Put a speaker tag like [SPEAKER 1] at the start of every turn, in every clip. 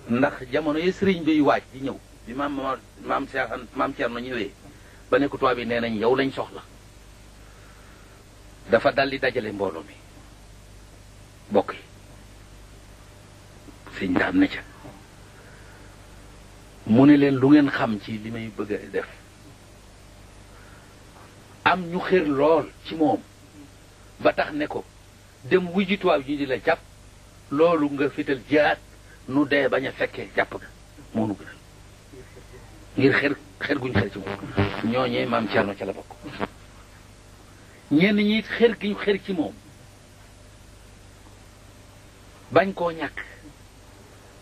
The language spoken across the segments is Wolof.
[SPEAKER 1] ndax jamono yi sëriñ bi waaj di ñëw bi maam Cerno ñëwee ba ne ko tubaab bi nee nañ yow lañ soxla dafa daldi dajale mbooloo mi bokk yi sëñ daam ne ca mu ne leen lu ngeen xam ci li may bëgg a def am ñu xër lool ci moom ba tax ne ko dem wujji tubaab yi di la jàpp loolu nga fital jaat nu dee bañ a fekkee jàpp ga moo nu gënal ngir xër guñ xër ci moom ñooñee maam Cerno ca la bokk ñenn ñi xër gi ñu xër ci moom bañ koo ñàkk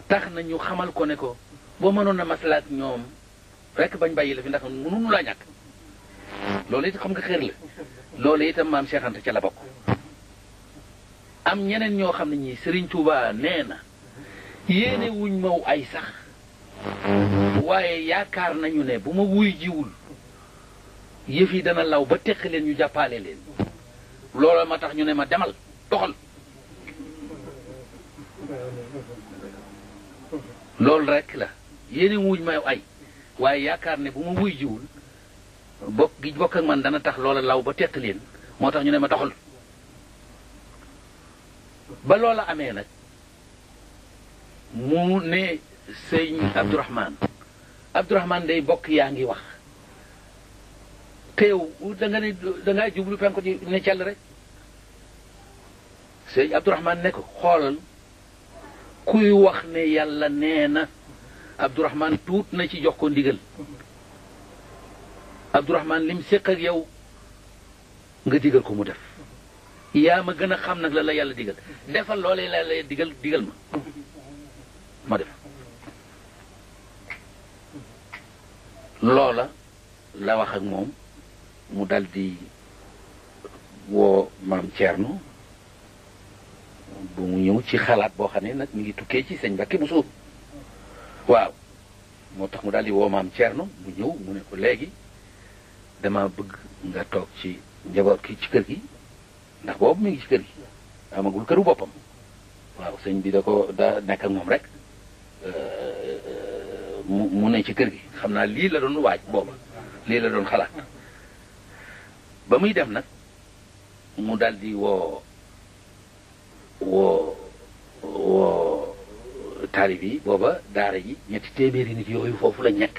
[SPEAKER 1] tax na ñu xamal ko ne ko boo mënoon a maslaat ñoom rekk bañ bàyyi la fi ndax mënuñu laa ñàkk loolu it xam nga xër la loolu itam maam Cheikh Anta ca la bokk am ñeneen ñoo xam ne ñii Serigne Touba nee na yéene wuñ maw ay sax waaye yaakaar nañu ne bu ma wuy jiwul yëf yi dana law ba teq leen ñu jàppaale leen loolu ma tax ñu ne ma demal doxal loolu rekk la yéene wuñ maw ay waaye yaakaar ne bu ma wuy jiwul bokk ak man dana tax loola law ba teq leen moo tax ñu ne ma doxal ba loola amee nag mu ne sëñ Abdourahman day bokk yaa ngi wax teew dangaa jublu penku ci ne cell rek sëñ Abdourahman ne ko xoolal kuy wax ne yàlla nee na Abdourahman tuut na ci jox ko ndigal Abdourahman lim séq ak yow nga digal ko mu def yaa ma gën a xam nag la yàlla digal defal loolee la lay digal ma def loola la wax ak moom mu daldi woo maam Cerno bu mu ñëw ci xalaat boo xam ne nag mi ngi tukkee ci sëñ Mbàkke Buso waaw moo tax mu daldi woo maam Cerno mu ñëw mu ne ko léegi dama bëgg nga toog ci njaboot ki ci kër gi ndax boobu mi ngi ci kër gi amagul këru boppam waaw sëñ bi da nekk ak moom rek mu ne ci kër gi xam naa lii la doon waaj booba lii la doon xalaat ba muy dem nag mu daldi woo taalib yi booba daara ji 300 nit yooyu foofu la ñekk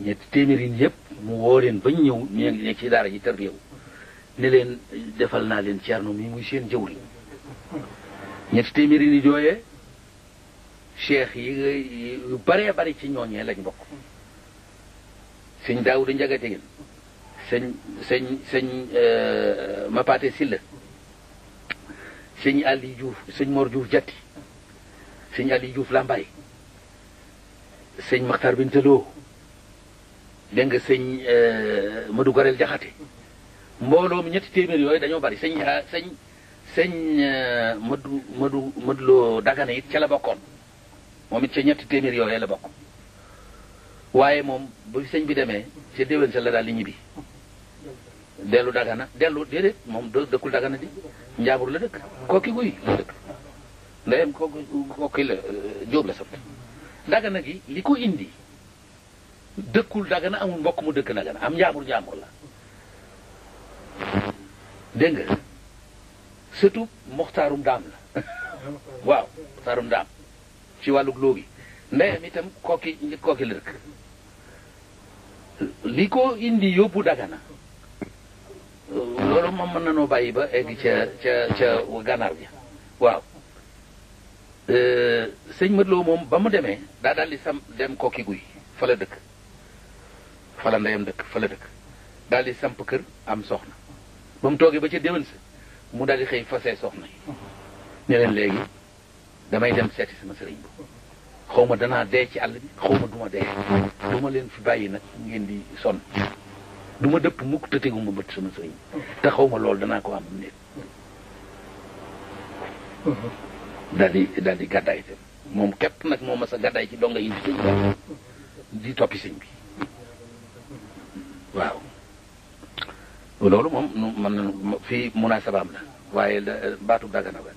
[SPEAKER 1] 300 nit yëpp mu woo leen bañ ñëw ñu nekk ci daara ji tërbiyewu ne leen defal naa leen Cerno mi muy seen jëwriñ 300 nit yooyee cheikh yi yu baree bari ci ñooñee lañ bokk sëñ Daawuda Njaga Dégéen sëñ Mapaate Silla sëñ Ali Diouf sëñ Mor Diouf Jatti sëñ Ali Diouf Lambaay sëñ Maxtar Bintaloo dégg nga sëñ Madou Gorel Jaxate mbooloo mi 300 yooyu dañoo bari sëñ Madou Loo Dagana it ca la bokkoon moom it ca 300 yooyu la bokk waaye moom bu sëñ bi demee ca déwén sa la daal di ñibbi dellu Dagana déedéet moom dëkkul Dagana di Njaambur la dëkk kooki guy la dëkk ndeyam kooki la Jóob la sant Dagana gi li ko indi dëkkul Dagana amul mbokk mu dëkk Dagana am Njaambur la dégg nga surtout Moxtaarum Daam la waaw Moxtaarum Daam ci wàllug loo gi ndeyam itam kooki la dëkk li ko indi yóbbu Dagana loolu moom mën na noo bàyyi ba egg ca gànnaar bi waaw sëñ Mat Lo moom ba mu demee daa daal di dem kooki guy fa la dëkk fa la ndeyam dëkk fa la dëkk daal di samp kër am soxna ba mu toogee ba ca déwén sa mu daal di xëy fasee soxna yi ne leen léegi damay dem seeti sama sëriñ bu xaw ma danaa dee ci àll bi xaw ma duma dee duma leen fi bàyyi nag ngeen di sonn du ma dëpp mukk te teguma bët sama sëriñ te xaw ma loolu danaa ko am nit daal di gàddaay itam moom képp nag moo ma sa gàddaay ci donga yi di sëñ di toppi sëñ bi waaw loolu moom mën na fii munaasabaam la waaye baatu Dagana ba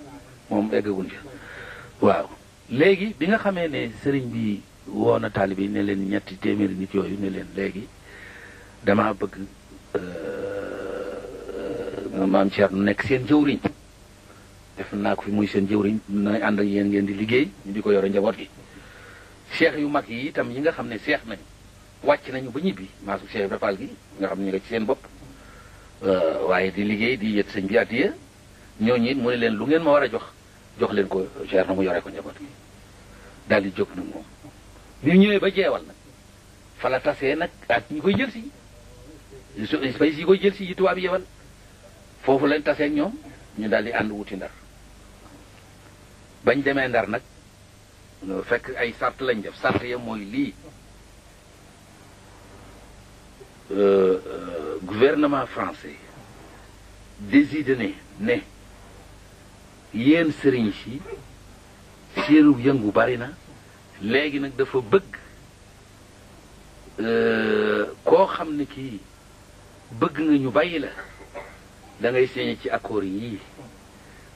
[SPEAKER 1] moom eggaguñ ca waaw léegi bi nga xamee ne sëriñ bi woo na taalibe yi ne leen ñetti téeméeri nit yooyu ne leen léegi dama bëgg maam Thierno nekk seen jëwriñ def naa ko fi muy seen jëwriñ na ànd ak yéen ngeen di liggéey ñu di ko yore njaboot gi seex yu mag yi itam yi nga xam ne seex nañu wàcc nañu ba ñibbi maasu Cheikh Ibra Fall gi nga xam ne ñu nga ci seen bopp waaye di liggéey di yët sëñ bi addiya ñooñu it mu ne leen lu ngeen ma war a jox leen ko Thierno mu yore ko njaboot gi daal di jóg nag moom bi ñëwee ba jeewal nag fa la tasee nag ak ñi koy jël si bay si koy jël si yi tubaab yi yebal foofu lañ tasee ak ñoom ñu daal di ànd wuti ndar bañ demee ndar nag fekk ay sart lañ def sart ya mooy lii gouvernement français décidé ne yéen sëriñ si seenu yëngu bari na léegi nag dafa bëgg koo xam ne kii bëgg nga ñu bàyyi la da ngay signé ci accord yii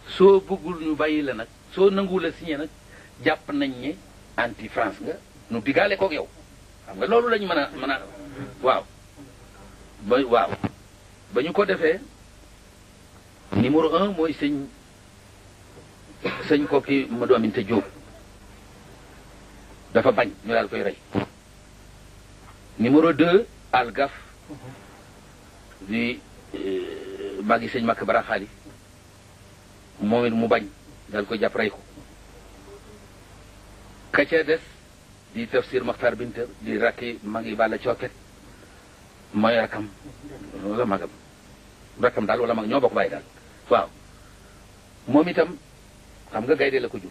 [SPEAKER 1] soo bëggul ñu bàyyi la nag soo nanguwul a signé nag jàpp nañ ne anti France nga nu digaale kook yow xam nga loolu lañu mën a waaw ba ñu ko defee numéro 1 mooy sëñ kooki Madou Aminta Diop dafa bañ ñu daal koy rey numéro 2 Algaf di magi sëñ Makk Bara Xaali moom it mu bañ daal koy jàpp rey ko ka ca des di Tafsir Maxtar Binta di rakki magi Balla Cooket mooy rakam wala magam rakam daal wala mag ñoo bokk bàyyi daal waaw moom itam xam nga gaynde la ko jur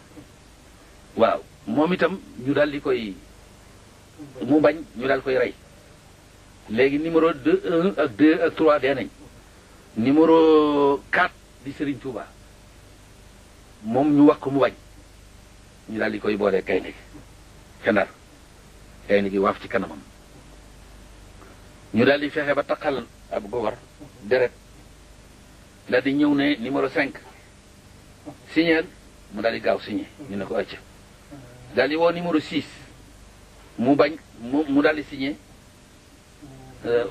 [SPEAKER 1] waaw moom itam ñu daal di koy mu bañ ñu daal koy rey léegi numéro 1 ak 2 ak 3 dee nañ numéro 4 di Serigne Touba moom ñu wax ko mu bañ ñu daal di koy boolee gaynde gi ca Ndar gaynde gi waaf ci kanamam ñu daal di fexe ba taqal ab gowar deret daal di ñëw ne numéro 5 signer mu daal di gaaw signé ñu ne ko acca daal di woo numéro 6 mu bañ mu daal di signé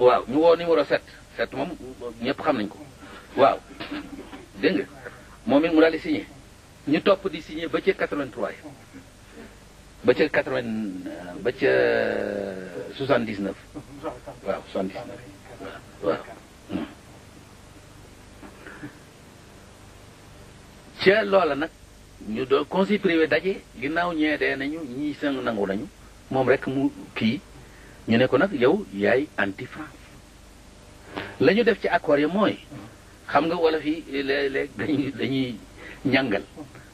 [SPEAKER 1] waaw ñu woo numéro 7 moom ñëpp xam nañ ko waaw dégg nga moom it mu daal di signé ñu topp di signé ba ca 83 ba ca 80 ba ca 79 waaw 79 waaw ca loola nag ñu doon conseil privé daje ginnaaw ñee dee nañu ñii sëng nangu nañu moom rek mu kii ñu ne ko nag yow yaay anti France la ñu def ci accord ya mooy xam nga wala fi léeg-léeg dañuy ñàngal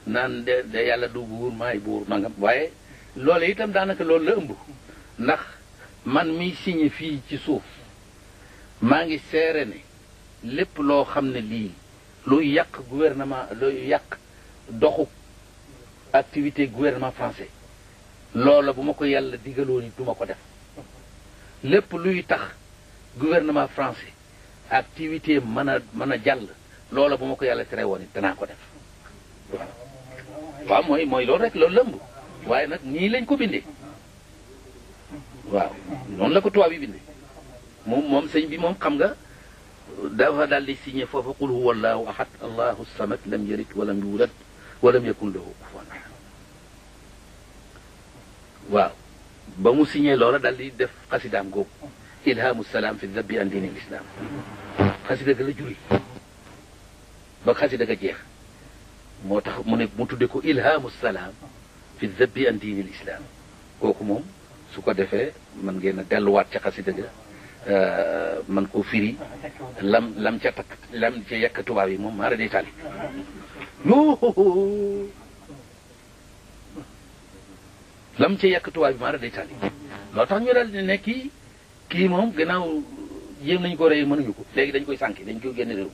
[SPEAKER 1] naan de yàlla du buur maay buur nangam waaye loolu itam daanaka loolu la ëmb ndax man mi signé fii ci suuf maa ngi seere ne lépp loo xam ne lii luy yàq gouvernement luy yàq doxu activité gouvernement français loola bu ma ko yàlla digaloo ni du ma ko def lépp luy tax gouvernement français activité mën a jàll loola bu ma ko yàlla tere woon it danaa ko def waaw mooy loolu rek loolu lëmb waaye nag nii lañ ko bindee waaw noonu la ko tubaab yi bindee moom sëñ bi moom xam nga dafa daal di signé foofa qul huwa allahu ahad allahu samad lam yalid walam yulad walam yakun lahu kufuwan ahad waaw ba mu signé loola daal di def xasidaam googu ilhamu salaam fi dabbi an diini l'islam xasida ga la juri ba xasida ga jeex moo tax mu ne mu tudde ko ilhamu salaam fi dabbi an diini l'islam kooku moom su ko defee mën ngeen a delluwaat ca xasida ga man koo firi lam ca takk lam ca yekk tubaab yi moom maara day tali lam ca yekk tubaab yi maara day tali loo tax ñu daal di ne kii moom gannaaw jéem nañu ko rey mënuñu ko léegi dañ koy sànki dañ koy génne réew